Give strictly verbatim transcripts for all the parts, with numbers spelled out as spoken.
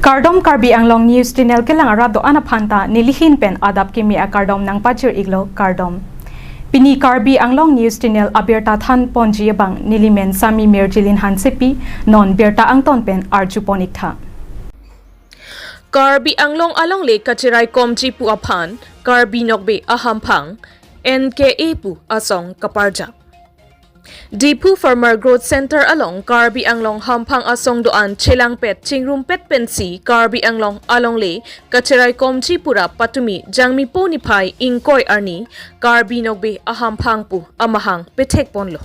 Kardom, Karbi Anglong News Channel kelang arat do-an aphan ta nelihin pen adap kimi akardom nangpajir iklo, kardom. Pini Karbi Anglong News Channel abirta than ponji abang nelimen Sami Mirjilin Hansepi, non birta angton pen arju pon iktha. Karbi Anglong alongle kacherai komji pu aphan Karbi Nokbe Ahamphang, N K A pu asong kaparjap. Diphu Farmer Growth Center along Karbi Anglong hamphang asong do-an chelangpet chingrumpet pensi Karbi Anglong alongle kacherai komji pura patumi Jangmipo niphai ingkoi arni Karbi Nokbe Ahamphang pu amahang pethek ponlo.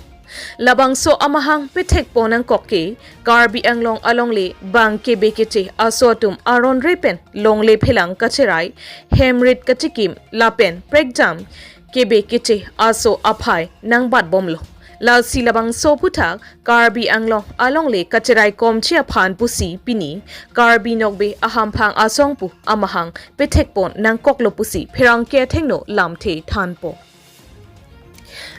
Labangso amahang pethek pon angkok ke Karbi Anglong alongle bang kebe keche aso atum aron re pen longle phelang kacherai, hemrit kachikim lapen prekjam kebe keche aso aphai nangbat bomlo. Lasi labangso aphuthak Karbi Anglong alongle kacherai komji aphan pusi pini Karbi Nokbe Ahamphang asong pu amahang pethek pon nangkoklo pusi pherangke athengno lamthe thanpo.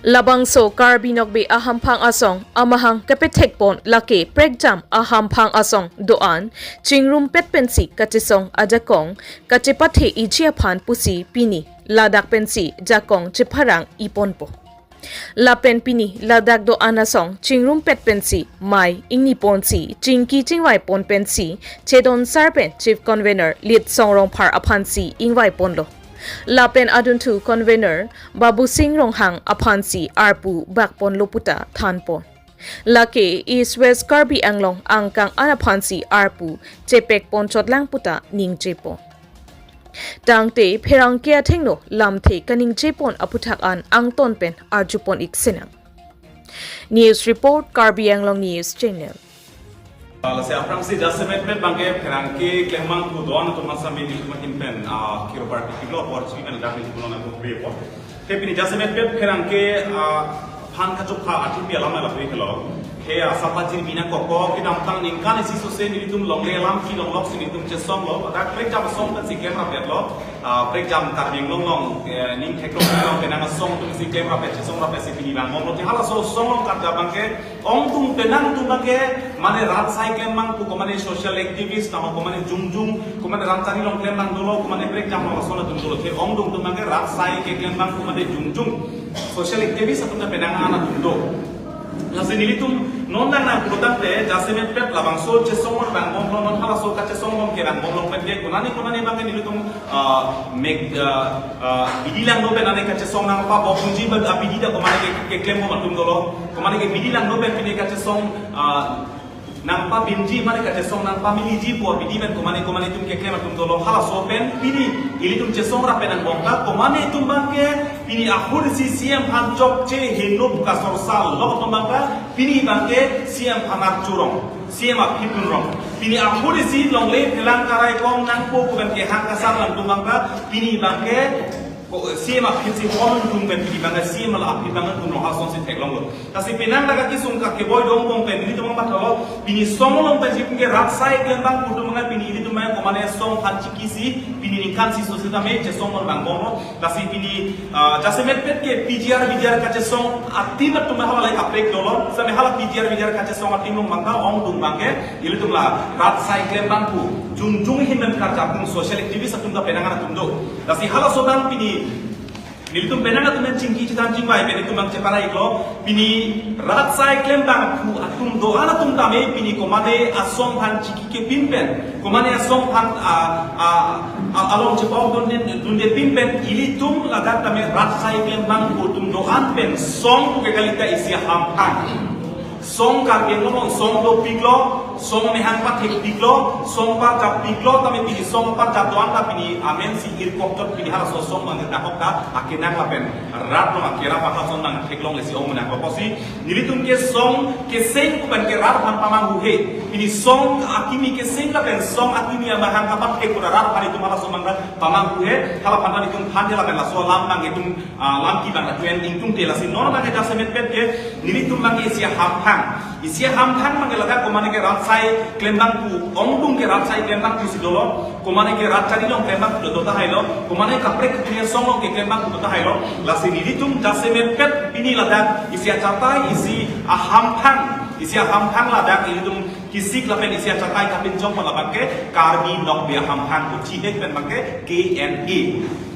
Labangso Karbi Nokbe Ahamphang asong amahang kepethek pon lake prekjam ahamphang asong do-an chingrumpet pensi kachesong ajakong kachepathe iji aphan pusi pini ladak pensi jakong chepharang iponpo. Lapen pini ladak do-an asong chingrumpet pensi mei ingni ponsi chingki chingvai pon pensi chedon sar pen Chief Convener Litsong Rongphar aphansi ingvai ponlo. Lapen adunthu Convener Babusing Ronghang aphansi arpu bak ponlo puta thanpon. Lake East West Karbi Anglong angkang an aphansi arpu chepek ponchotlang puta ningjepo. Tangte pherangke athengno lamthe kaningje pon aphuthak an angton pen arju pon ik sinang. News report, Karbi Anglong News Channel. Lasi aphrangsi jasemet pen bangke pherangke klembang pu do-an atum masa mini kumatin pen, ah, kiro party kilo apor chini pen dak ni kuno na kupe apor. Te pini jasemet pen pherangke, ah, phan kachokha athengpi alam lapu iklo. He asap pajirmi nangkok, kedamtang ningkan isi sose nelitum longle alam kelong lok si nelitum chesonglo, dak prekjam asong pensi klem rapetlo, ah, prekjam Karbi Anglong along, eh, ning theklong kelong penang asong atum si klem rapet, chesong rapet si pini bang bomlo. Te halaso asong along karjap bangke ongdung penang atum bangke, mane rat asai klembang pu, komane social activist, namo komane jongjung, komane rat asai along klembang dolo, komane prekjam along ason atum dolo. Te ongdung atum bangke rat asai keklembang pu mane jongjung social activist atum ta penang an atum do. Lasi nelitum non nang nang putangte jasemet pen labangso chesong bang bomlo, non halaso kachesong bom ke bang bomlo pen ke konane konane bangke nelitum, ah, mek, ah, ah, bidi langno pen ane kachesong nangpabomji ba, ah, bidi ta komane ke, keklem bom atum dolo. Komane ke bidi langno pen pine kachesong, ah, nangpabinji mane kachesong nangpamiliji pu abidi pen komane komane atum keklem atum dolo. Halaso pen pini ilitum chesong rap pen angbong ta komane atum bangke pini ahut isi C M aphan chokche heno pu kasorsa lok atum bangke pini bangke C M aphan archurong, C M aphi dunrong. Pini ahut isi longle phelang karai kom nangpo pu pen kehang kasar lang atum bangke pini bangke ko, C M aphi si hon dung pen pini bangke C M la aphi bangke dunrong, halason si theklonglo. Lasi penang dak kesung ka keboi dong bong pen nelitum bang bathalo, pini song along pen si pini rat asai klembang pu atum bangke pini nelitum bang komane song aphan chiki si pini ningkan isi sose tame chesong bang bong lo. Lasi pini, ah, jasemet pen ke P G R, V G R kachesong atim atum hala lai kaprek dolo. Same hala P G R, V G R kachesong atim along bangke ongdung bangke ilitum la rat asai klembang pu jongjung ahin pen karjap atum social activist atum ta penang an atum do. Lasi halaso tang pini nelitum penang atum pen chingki chethan chingvai pen nelitum bang chepara iklo, pini rat asai klembang pu atum do-an atum tame pini komane asong aphan chiki kepin pen, komane asong aphan, ah, ah, ah, along chepok dunde, dunde pin pen ilitum ladak tame rat asai klembang pu atum do-an pen song pu ke kali ta isi ahamphang. Song Karbi Anglong along song dopiklo, song mehang pathekpiklo, song parjappiklo, tame pini song parjap do-an ta pini amen si irkok chot pini halaso song bang ta hok ta akenang lapen rat along akerap halason bang theklongle si ong menang koposi nelitum ke song keseng pu pen ke rat aphan pamanghu he. Pini song akimi keseng lapen song akimi amahang kapathek pu rat aphan itum halason bang pamanghu he. Hala aphan ta itum phan he lapen laso alam bang itum, ah, lam ki bang atu en ingtungte. Lasi non bang ke jasemet pen ke nelitum bang isi ahamphang. Isi ahamphang bang ke ladak komane ke rat asai klembang pu, ongdung ke rat asai klembang pusi dolo, komane ke rat chari along klembang pu do tahai lo, komane kaprek pini song along ke klembang pu do tahai lo. Lasi nelitum jasemet pen pini ladak isi achatai, isi ahamphang, isi ahamphang ladak nelitum kisik lapen isi achatai kapinchong pon labangke Karbi Nokbe Ahamphang, ko chihek pen abangke K N A.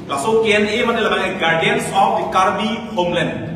Laso K N A mane labangke Guardians of the Karbi Homeland.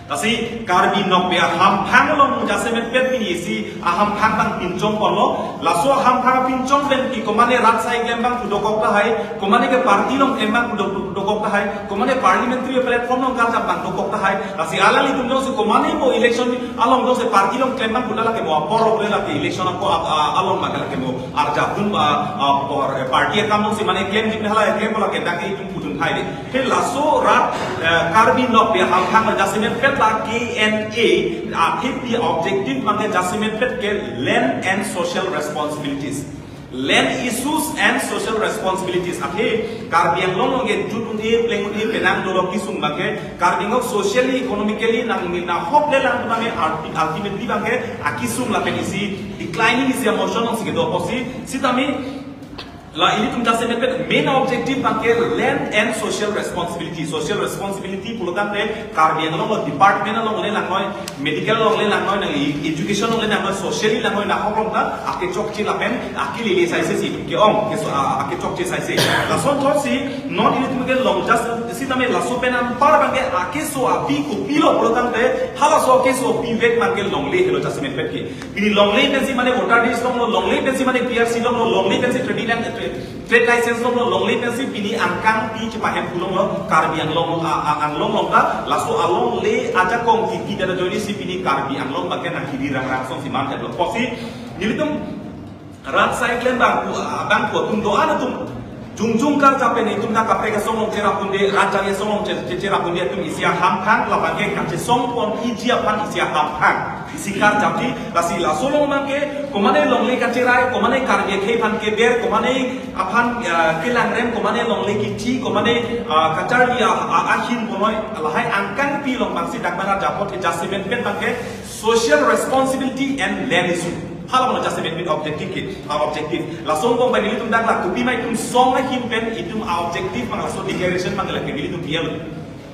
Lasi Karbi Nokbe Ahamphang along jasemet pen pini isi ahamphang abang pinchong ponlo. Laso ahamphang pinchong pen ke komane rat asai klem abang pu dokok tahai, komane ke party along klem abang pu dok-, dokok tahai, komane parliamentary platform along karjap abang dokok tahai. Lasi alanglitum jongsi komane mo election along jongsi party along klem abang pu lake mo apor lake election ako ap-, a-, along maka lake mo arjapdun ba, a, apor, eh, party akam jongsi mane klemji hala klem lake dak itum pudun thai de. He laso rat, eh, Karbi Nokbe Ahamphang jasemet pen la K N A, athe pi objective abangke jasemet pen ke land and social responsibilities. Land issues and social responsibilities. Athe Karbi Anglong along ke jut un-e, pleng un-e, penang dolo kesung abangke, Karbi Anglong socially, economically, nang ni nahok le lang abangke ulti-, ultimately abangke akesung lapen isi declining isi motion alongsi kedo apotsi, sitame la ilitum jasemet pen main objective abangke land and social responsibility. Social responsibility pulo tangte Karbi Anglong along department along le langnoi, medical along le langnoi, nang e-, education along le langnoi, socially langnoi, nahok along ta akechokche lapen akelele saise si ke-ong, keso-, a-, akechokche saise. Lason thotsi non ilitum ke long just sitame laso pen anpar abangke akeso api kopilo pulo tangte halaso akeso apivek abangke longle helo jasemet pen ke. Pini longle pensi mane voter list longlo, longle pensi mane P R C longlo, longle pensi trading and trade, trade license longlo, longle pensi pini angkang pi chepahem pu longlo, Karbi Anglong, a, a, Anglong along ta, laso alongle ajakong kipi dada joinesi pini Karbi Anglong abangke nang kiri rangrang asonsi man theklo. Apotsi nelitum rat asai klem abang pu, abang pu atum do-an atum jongjong karjap pen itum ta kaprek asong along cherap unde, rat jali asong along che-, che-, cherap unde atum isi ahamphang labangke kachesong pon iji aphan isi ahamphang. Isi karjapji, lasi laso along abangke komane longle kacherai, komane Karbi akhei aphan keber, komane aphan, ah, kelangrem, komane longle kichi, komane, ah, kacharli a, a, ahin bonoi, lahai angkang pi along abangsi dak mana japot ke jasemet pen abangke social responsibility and land issue. Hala mana jasemet pen objective ke, ah, objective. Laso angbong pen ilitum dak la kopima itum song ahin pen itum a objective abang laso declaration abang lake ilitum P L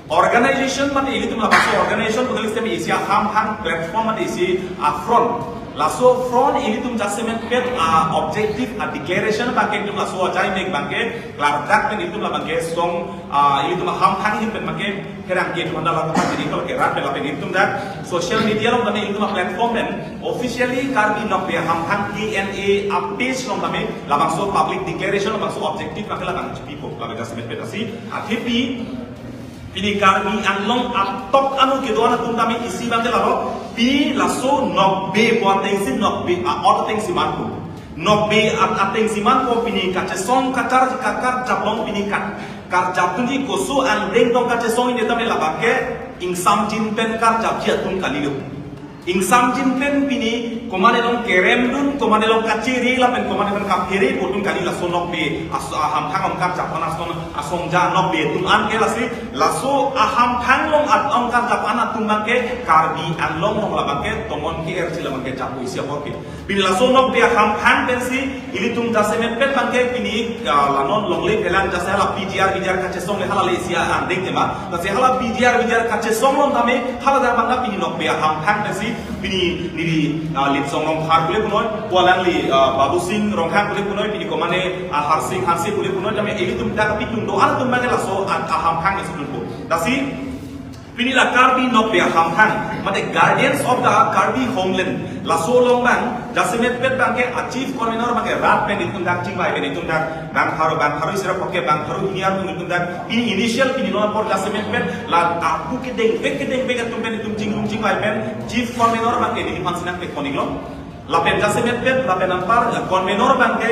organization mane ilitum labangso organization pu kali sitame isi ahamphang platform mane isi a front. Laso front ilitum jasemet pen a objective a declaration abangke ilitum laso ajai mek abangke klardak pen ilitum labangke song, ah, ilitum ahamphang ahin pen abangke herang ke tumanda la tadi kalau ke rat pen lapen ilitum dak social media along tame ilitum a platform pen officially Karbi Nokbe Ahamphang K N A a page along tame labangso public declaration labangso objective abangke labang chipipo labang jasemet pen asi athe pi pini Karbi Anglong atok anu kedo-an atum tame isi abangke lalo, pi laso nokbe pu atengsi nokbe a-ot atengsi manpo. Nokbe at-, atengsi manpo pini kachesong kachar kakar japlong pini kat, karjapdunji koso angdeng tong kachesong ini tame labangke ingsamjin pen karjapji atum kalilo. Ingsamjin pen pini komane along keremdun, komane along kachiri lapen komane along kaphere pu atum kali laso nokbe as-, ahamphang along karjap an asong asong ja nokbe atum an ke lasi laso ahamphang along at-, along karjap an atum abangke Karbi Anglong along labangke tomon ke erchi labangke japo isi apor ke. Pini laso nokbe ahamphang pensi ilitum jasemet pen abangke pini, ah, la non longle phelang jase hala P G R V G R kachesong le hala le isi angdeng tema. Lasi hala P G R V G R kachesong along tame hala dak abang pini nokbe ahamphang pensi pini neli, ah, Litsong Rongphar kule punoi, pu alangli, ah, Babusing Ronghang kule punoi, pini komane, ah, Harsing Hanse kule punoi, tame ilitum dak pi atum do-an atum abangke laso a-, ahamphang isi dunpo. Lasi pini la Karbi Nokbe Ahamphang, mate Guardians of the Karbi Homeland, laso along abang jasemet pen abangke a chief convener abangke rat pen itum dak chingvai pen itum dak bang pharo, bang pharo isi ra poke bang pharo hini arni itum dak pini initial pini non apor jasemet pen la apu kedengpek kedengpek atum pen itum chinglung chingvai pen chief convener abangke neliphan si nangpek pon iklo. Lapen jasemet pen lapen anpar, eh, convener abangke,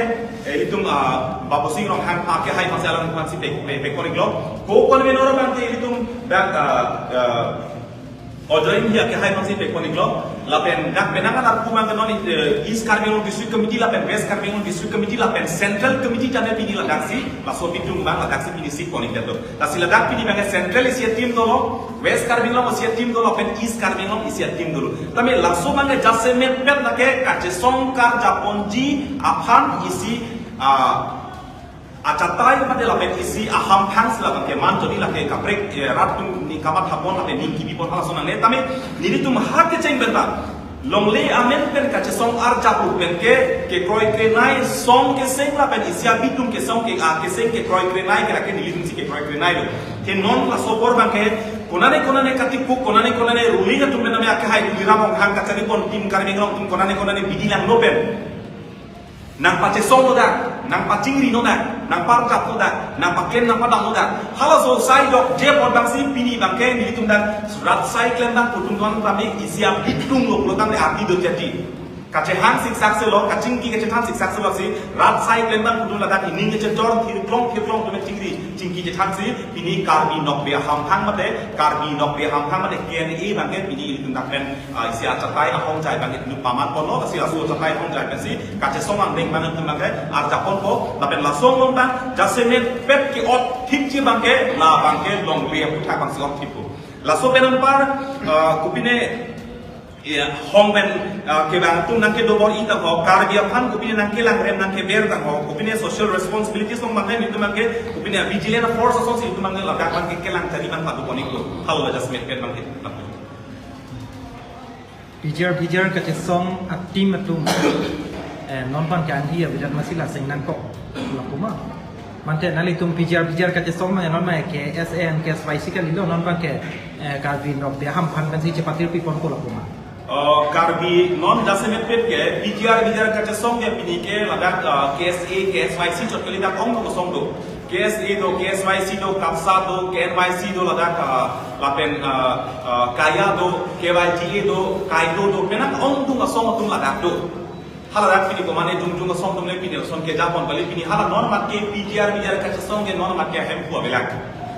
eh, itum, ah, Babusing Ronghang akehai aphansi alangphan si pek, pek, pek pon iklo. Co-convener abangke itum dak, ah, ah, Ajoy Enghi akehai aphansi pek pon iklo. Lapen dak penang anak pu abangke non, eh, East Karbi Anglong District Committee lapen West Karbi Anglong District Committee lapen Central Committee tame pini ladaksi, laso pitung abang ladaksi pini si pon iklo. Lasi ladak pini abangke Central isi a team dolo, West Karbi Anglong isi a team dolo, lapen East Karbi Anglong isi a team dolo. Tame laso abangke jasemet pen lake kachesong karjap ponji aphan isi, ah, achatai mate lapen isi ahamphang si labangke manjodi lake kaprek, eh, rat atum ni kamatha pon lapen ning kibi pon halason nangne. Tame nelitum ha kecheng pen ta Longle amen pen kachesong arjap pen ke, kekroi krenai song keseng lapen isi abitung kesong ke, a, keseng kekroi krenai ke lake nelitum si kekroi krenai lo. Ke non laso apor abang ke, konane konane katipuk, konane konane ruling atum pen ame akehai Tuliram Ronghang kachari pon tim Karbi Anglong atum konane konane bidi langno pen nangpachesong lo dak, nangpachingri lo dak, nangparjap lo dak, nangpaklem nangpadam lo dak. Halaso sai dok je apor abang si pini abang ke nelitum dak rat sai klem abang putum don kami isi abitung lo pulo tangte ardi do jadi. Kachehang siksak si lo, kachingki kachethan siksak si lo si, rat sai klem abang putum ladak ining kachejor thirklong thirklong atum chingri, chingki chethan si, pini Karbi Nokbe Ahamphang mate, Karbi Nokbe Ahamphang mate K N A abang ke pini ilitum dak pen, ah, isi achatai ahongjai abang ke pini paman ponlo, si laso achatai ahongjai pen si, kachesong angdeng abang itum abang ke arjap ponpo, lapen laso along abang, jasemet pet ke-ot thipji abang ke, la abang ke longle aphuthak abang si ot thippo. Laso pen anpar, ah, kopine, ya, hong pen, ah, kevang atum nangkedo bor-i tangho, Karbi aphan kopine nangkelang rem nangkeber tangho, kopine social responsibility song abang ke, itum abang ke, kopine vigilant force asong si itum abang ke ladak abang ke kelang chari abang padu konik lo, halo la jasemet pen abang ke. P G R, P G R kachesong a-team atum, eh, non abang ke anghi avedet masi la seng nangkok, la puma. Mante nanglitum P G R, P G R kachesong ma non ma K S A and K S Y C kalilo, non abang ke, eh, Karbi Nokbe Ahamphang pen si chepatirpi ponpo, la puma. Oh, Karbi non jasemet pet ke, P G R, P G R kachesong ke pini ke ladak, ah, K S A, K S Y C chot kali dak ong kosong do. K S A do, K S Y C do, KAPSA do, K N Y C do ladak, ah, lapen, ah, ah, KAYA do, K Y G A do, KAIDO do, penang ongdung asong atum ladak do. Haladak pini komane jongjong asong atum le pini lason kejapon kali pini hala non mat ke P G R, P G R kachesong ke non mat ke ahemphu avelang.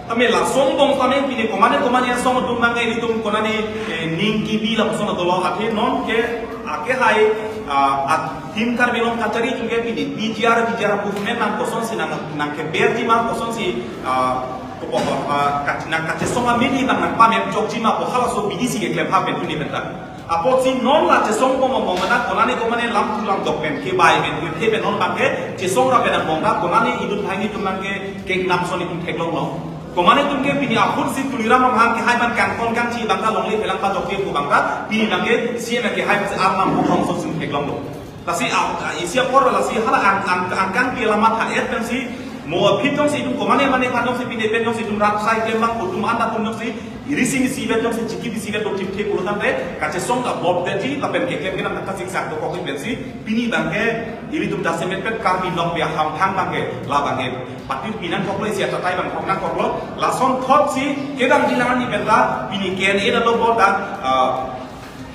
Tame lason bong tame pini komane komane asong atum abang ke ilitum konane, eh, ning kibi lapuson dolo athe non ke akehai, ah, a-team Karbi Anglong kachari atum ke pini P G R, P G R movement nang kosonsi nang, nangkeberji ma kosonsi, ah, kopo, ah, kach-, nangkachesong amidi abang nangpamep jokji ma pu halaso bidi si keklem ha pen tuni penta. Apotsi non la chesong pom pom mena konane komane lamthu lamdok pen kebai pen kethe pen non abang ke chesong ra pen angbong ra konane idun thai ni atum abang ke kengnam ason itum theklong lo. Komane atum ke pini ahut si Tuliram Ronghang kehai abang kangkon kangchi abang ta longle phelang pajok ke pu abang ta pini abang ke C M ke hai abang si arnam bukhong ason si theklong lo. Lasi a, a, isi apor lasi hala ang, ang, angkang pi alamat ha-et pen si mo aphi jongsi itum komane mane aphan jongsi pini pen jongsi itum rat sai klem abang putum anda atum jongsi iri sing isi vet jongsi chiki bisi vet lo thipthe pulo tangte kachesong ka bob detji lapen keklem kenam nangkasiksak dokok pen si pini abang ke ilitum jasemet pet Karbi Nokbe Ahamphang abang ke la abang ke patirpi nangkoklo, isi achatai abang kok nangkoklo, lason thotsi kedamji lang ani penta pini K N A dalo bor dak, ah,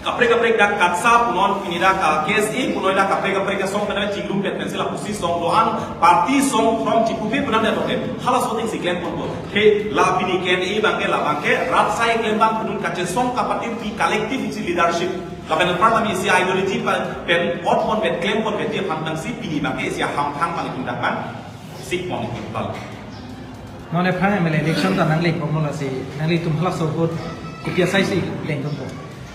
kaprek kaprek dak KAPSA punon pini dak, ah, K S A punon dak kaprek kaprek asong pen chingrum pet pensi lapusi song doan party song from chipupe punan dak hote halaso atum si klem ponpo. He la pini K N A abang ke la abang ke rat sai klem abang pudun kachesong kapatirpi collective isi leadership. Lapen anpar tame isi ideology pa, pen ot pon pen klem pon pen ti aphan abang si pini abang ke isi Ahamphang abang itum dak abang sik pon itum pal. Non ephang M L A election ta nangle pon mo lasi nanglitum halaso ahut kopi asai si lengdunpo?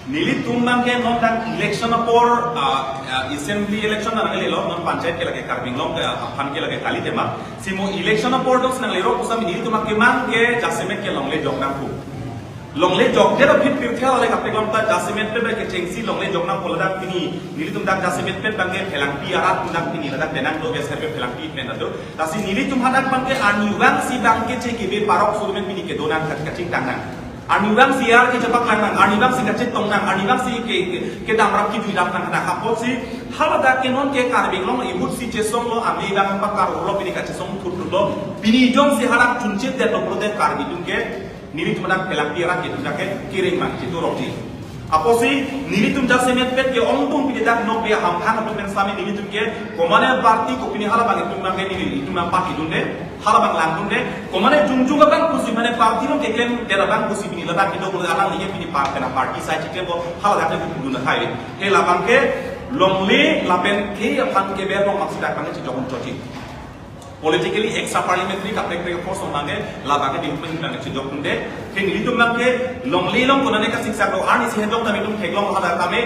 Nelitum abang ke non dak election apor, ah, ah, assembly election ta nanglelo, non panchayat ke lake Karbi Anglong ke, ah, aphan ke lake kali tema. Si mo election apor dong si nanglero pusitame nelitum abang ke mang ke jasemet ke longle jok nangpo. Longle jok det aphi pirthe ale kaprek along ta jasemet pet ke chengsi longle jok nangpo ladak pini. Nelitum dak jasemet pet abang ke Phelangpi arat atum dak pini ladak denang do ke serve Phelangpi pen ado. Lasi nelitum hadak abang ke arnivang si abang ke che kebe parok surumen pini kedo nang kat kachingtang nang. Arnivang si ar ke chepak lang nang, arnivang si kachetong nang, arnivang si ke, ke, kedam rap kejui dam nang hadak apotsi haladak ke non ke Karbi Anglong ihut si chesong lo, ami abang pakar lo pini kachesong thut lo. Pini jongsi hadak chunchet det lo pulote Karbi atum ke nelitum dak Phelangpi arat ke itum dak ke kereng abang chitu rokji. Apotsi nelitum jasemet pet ke ongdung pini dak Nokbe Ahamphang atum pen sami nelitum ke komane party kopine hala abang itum abang ke neli itum abang party dunde, hala abang langdunde, komane jongjong abang pusi mane party along keklem det abang pusi pini ladak itum alang ni pini party na party sai chiklem bo hala dak ke dun khai. He la abang ke longle lapen ke aphan keber long maksud abang ke chijok un chochi. Politically extra parliamentary kaprek kaprek force abang ke la abang ke development abang ke chejok tunde. Pini nelitum abang ke longle along konane kasiksak do arni si hedok tame itum theklong hada tame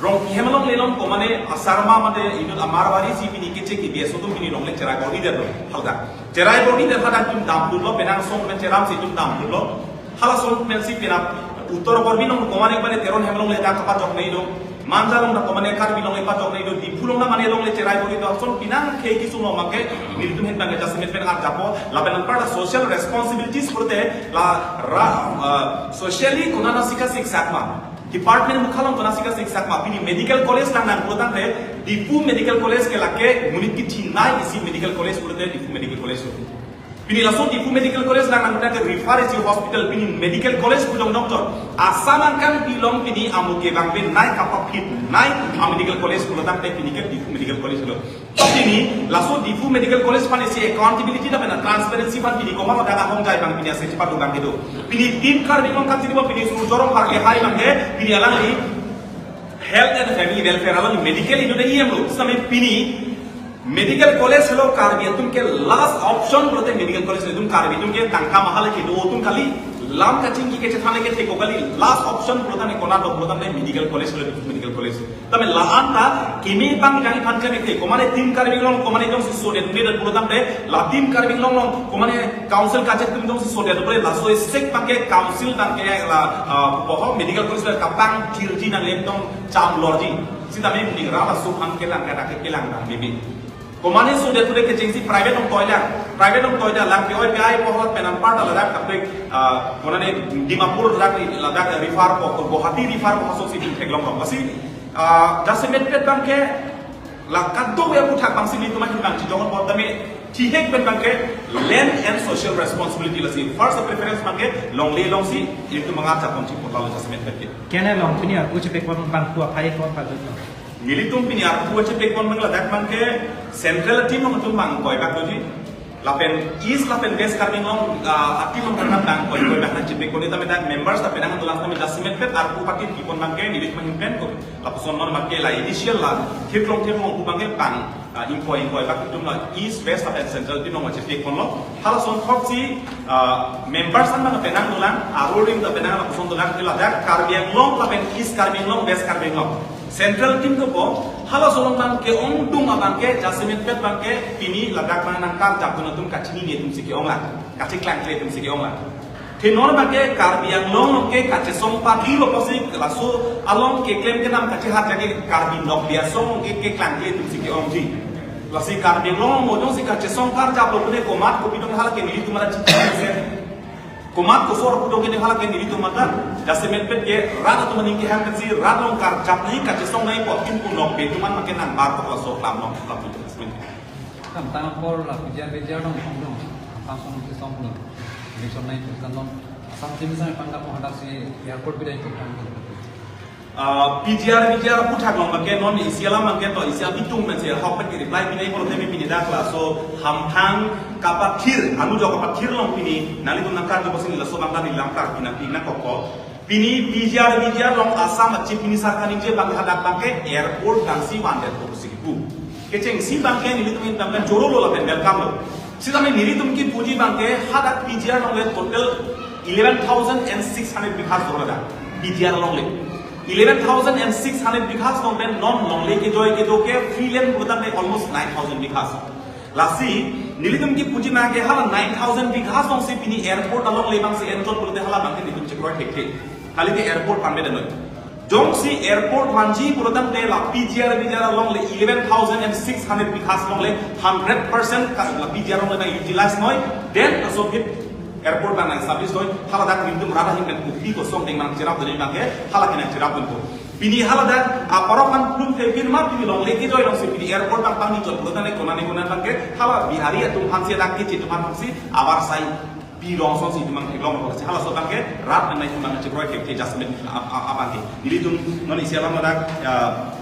Rongpi hem along le along komane asarma mate inut a-Marwari si pini keche ke bias atum pini longle cherai borni det lo halda. Cherai borni det hadak itum dam dun lo penang song pen cheram si itum dam dun lo. Hala song pen si pina Uttor Borbi along komane pale Teron hem along le dak kapachok nei lo. Manja along ta komane Karbi Anglong epajok nai do, Diphu along ta mane along le cherai bori do, ason pinang khei kesung along abangke nelitum ahin abangke jasemet pen arjapo, lapen anparta social responsibilities pulote la ra, ah, socially konat asika siksak ma, department mukha along konat asika siksak ma, pini medical college lang nang pulotangte, Diphu Medical College ke lake monit kechinai isi medical college pulote Diphu Medical College lo. Pini laso Diphu Medical College lang nang ke refer isi hospital, pini medical college pu jong doctor. Assam angkang pilong pini amo ke bang pen nai kapapit nai a medical college pulotangte pini ke Diphu Medical College lo. Pini laso Diphu Medical College aphan isi accountability lapen transparency aphan pini komat dak ahongjai abang pini ase chepado abang kedo. Pini Team Karbi Anglong kachiri abang pini Surjya Rongphar ke hai abangke pini alangli Health and Family Welfare along medical inut E M lo. Sami pini medical college lo Karbi atum ke last option pulote medical college lo, itum Karbi atum ke tangka mahal kedo atum kali, lam kachingki kechethan ke thek-o kali, last option pulotangte konat do pulotangte medical college lo, medical college. Tame la-an ta kimi pang jani phan kami ke komane Team Karbi Anglong komane jongsi sodet medet pulotangte la Team Karbi Anglong along komane council kachet atum jongsi sodet pule laso esek abangke council abangke la, ah, boho medical college la kapangthirji nang le ekdom cham lorji. Sitame pini ra laso aphan kelang kada ke kelang nang bibi. Komane sodet pule kechengsi private along toilang, private along toilang ke oi pi ai bohot pen anparta ladak kapek, ah, konane Dimapur ladak, ladak refer ko, ko Guwahati refer ko asok si theklong long. Lasi, ah, jasemet pen abangke la kadokave aputhak abangsi nelitum ahin abang chijong bom tame thihek pen abangke land and social responsibility lasi first preference abangke longle alongsi nelitum mangat chapon chipot lalo jasemet pen ke. Kene along pini arpu chepekpon abang pu aphai ko padut lo. Nelitum pini arpu chepekpon abang ladak abangke central team along atum abang koi bak doji. Lapen East lapen West Karbi Anglong, ah, a team along abang koi koi bak nang chepekpon, tame dak members lapen nang dolang tame jasemet pen arpu pati kipon abangke nelitum ahin pen ko. Lapuson non abangke la initial la thirklong thirklong pu abangke bang, ah, ingkoi ingkoi bak atum la East, West lapen Central team along chepekpon lo. Halason thotsi, ah, members an abang penang dolang, arurim ta penang lapuson dolang, ke ladak Karbi Anglong lapen East Karbi Anglong, West Karbi Anglong. Central team dopo, halason along abangke ongdung abangke jasemet pen abangke pini ladak abang nangkarjap atum kachinine atum si ke-ong lang, kacheklangkle atum si ke-ong lang. Te non abangke Karbi Anglong along ke kachesong party lo pusi laso along keklem kenam kachehat jagi Karbi Nokbe Asong along ke keklangkle atum si ke-ongji. Lasi Karbi Anglong along mo jongsi kachesong karjap lo pune komat kopi dong hala ke nelitum mara chichi se. Komat kosor pu dong ke hala ke nelitum mata jasemet pen ke rat atum aning kehang pensi rat along karjap nai kachesong nai apot kin pu Nokbe atum an abangke nangbar tok laso klam along klam atum jasemet. Kam tang apor la P G R V G R dong, dong, dong. Kam tang song ke song dong. Election nai tu kan dong. Assam team sang pangkap hadak si airport bidai tu kan dong. Ah, P G R V G R aputhak along abangke non isi alam abangke to isi abitung nang si ahok pen reply pinai pulote pini dak laso hamphang kapathir, anu jok kapathir along pini nanglitum nangkarju pusi laso abang ta neli lamkar pina pina kokko. Pini P G R V G R along Assam a Chief Minister kaningje abang hadak abangke airport abang si wandet ko pusi kipu. Kechengsi abangke nelitum ahin abangke choro lo lapen welcome lo. Sitame nelitum kipuji abangke hadak P G R along le total eleven thousand and six hundred bighas do hadak P G R along le. Eleven thousand and six hundred bighas along pen non longle kejoi kedo ke free land putang le almost nine thousand bighas. Lasi, nelitum kipuji abangke hala nine thousand bighas alongsi pini airport along le abangsi enchot pulote hala abangke nelitum chekroi thekthe. Kalite airport pame dam noi. Jongsi airport vanji pulotangte la P G R V G R along le eleven thousand and six hundred bighas along le hundred percent ka la P G R along le utilize noi, then aso phit airport abang nang establish noi, hala dak nelitum rat ahin pen kopi kosong deng nangcherap dun abangke, hala ke nangcherap dunpo. Pini hala dak, ah, parok kan plum ke pin ma pini longle kejoi alongsi pini airport abang pangni chot pulotangte konane konane abangke, hala Bihari atum aphansi dak keche atum aphansi, abar sai pi rong asonsi itum abang theklong lasi halaso abangke, rat nang itum abang chekroi ke adjustment a, a, abangke. Nelitum non isi alam dak, ah,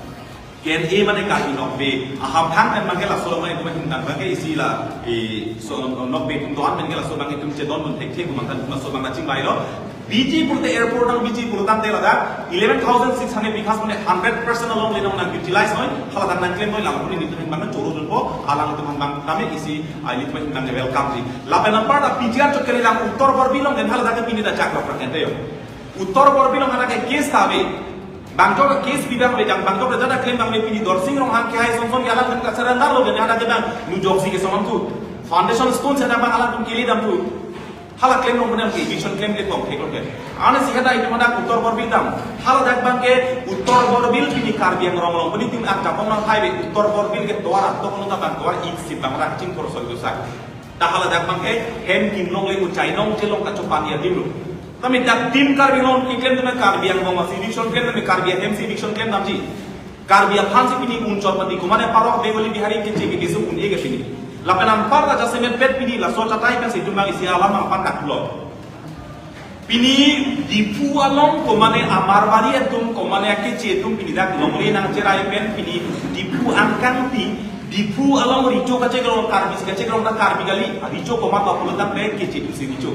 K N A mane Karbi Nokbe, ah, hamphang pen abangke laso along itum ahin abangke isi la, eh, so, Nokbe atum do-an pen ke laso abang itum chedon dun thekthe pu abang kan laso abang kachingvai lo. Biji pulote airport nang biji pulotangte ladak eleven thousand six hundred bighas mane hundred percent along le nang utilize noi, hala dak nangklem noi, lapu nelitum abang choro dunpo, alangtum abang tame isi, ah, nelitum abang welcome ji. Lapen anparta P G R chot kali lang Uttar Borbil along, den hala dak pini ta chak lok rak ente yo. Uttar Borbil along hala ke case ta ave. Bangjo ke case bidang ave jang, bangjo ke jada claim abang ave pini Dorsing Ronghang ke hai song song ke alangtum ka surrender lo, den hala ke abang nu jok si kesong tu. Foundation stone si abang alangtum kili dam tu. Hala klem along pini ke eviction klemkle kong thek lo ke. Arnisi hadak itum hadak Uttar Borbil dam. Haladak abang ke Uttar Borbil pini Karbi Anglong along pini tim ak Japon mang highway Uttar Borbil ke tovar atok lo ta abang tovar ik si abang rak chingkor soi dosak. Ta haladak abang ke hem kim longle, uchai nong chelong kachopan adim lo. Tame dak tim Karbi Anglong keklem tame Karbi Anglong masi eviction klem tame Karbi ahem si eviction klem damji. Karbi aphan si pini unchot mati komane parok Bengali Bihari keche keso un-e ke pini. Lapen anparta jasemet pet pini laso achatai pensi itum abang isi alam aphan dak lo. Pini Diphu along komane a-Marwari atum komane akeche atum pini dak longle nangcherai pen pini Diphu angkang pi, Diphu along recho kachekrong, Karbi si kachekrong ta Karbi kali, recho komat lo pulo tangte keche atum si recho.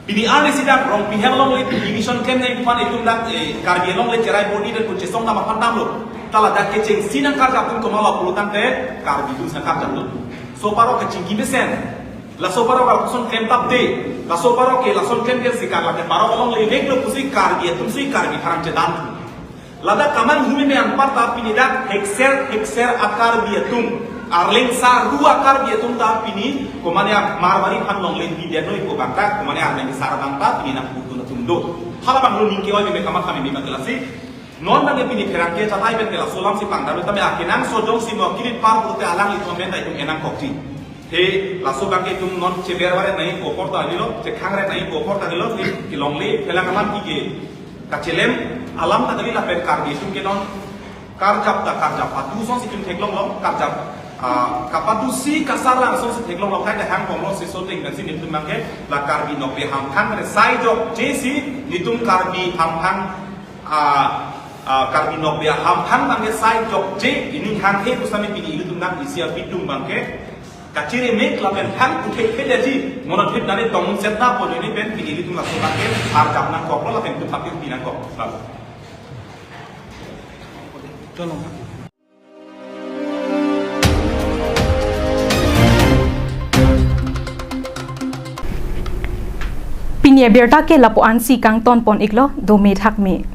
Pini arnisi dak Rongpi hem along le eviction klem nangji aphan itum dak, eh, Karbi Anglong le cherai bodi dan kunche song nama pandam lo. Ta ladak kechengsi nangkarjap atum komat lo pulo tangte Karbi atum si nangkarjap lo. Laso parok kachingki mesen. Laso parok alpuson klem tapde. Laso parok ke lason klem ke si Karbi, ladak parok along le vek lo pusi Karbi atum si Karbi pharang chedan. Ladak kamang humi me anparta pini dak hekser hekser a-Karbi atum, Arleng sa ru a-Karbi atum ta pini komane a-Marwari aphan longle pi dia noi ko abang ta komane Arleng sa abang ta pini nangputun atum do. Hala abang lo ning ke-oi me kamatha me ma kelasi. Non abang ke pini pherangke achatai pen ke laso alam si pangdam tame akenangsot jongsi mo kirit par pulote alanglitum amen ta itum enangkokji. He laso abang ke itum non cheber varet nangji ko apor ta kalilo, chekhang ret nangji ko apor ta kalilo, he kelongle phelang alam ki ke kachelem alam ta kali lapen Karbi atum ke non karjap ta karjap patu asonsi itum theklong lo, karjap, ah, kapatu si kasarlang asonsi theklong lo, khai ta hang bomlo si so ting pensi nelitum abang ke la Karbi Nokbe Hamphang re sai jokje si nelitum Karbi Hamphang, ah, ah, Karbi Nokbe Hamphang abang ke sai jokje, ining hanghe pusitame pini ilitum abang isi abitum abang ke kachiri mek lapen hang kuthek phe daji, monat phit nari tong set na pon ini pen pini ilitum laso abang ke arjap nangkok lo lapen itum papir pi nangkok. Lalu. Pini abirta ke lapu-an si kangton pon iklo, dome thakme.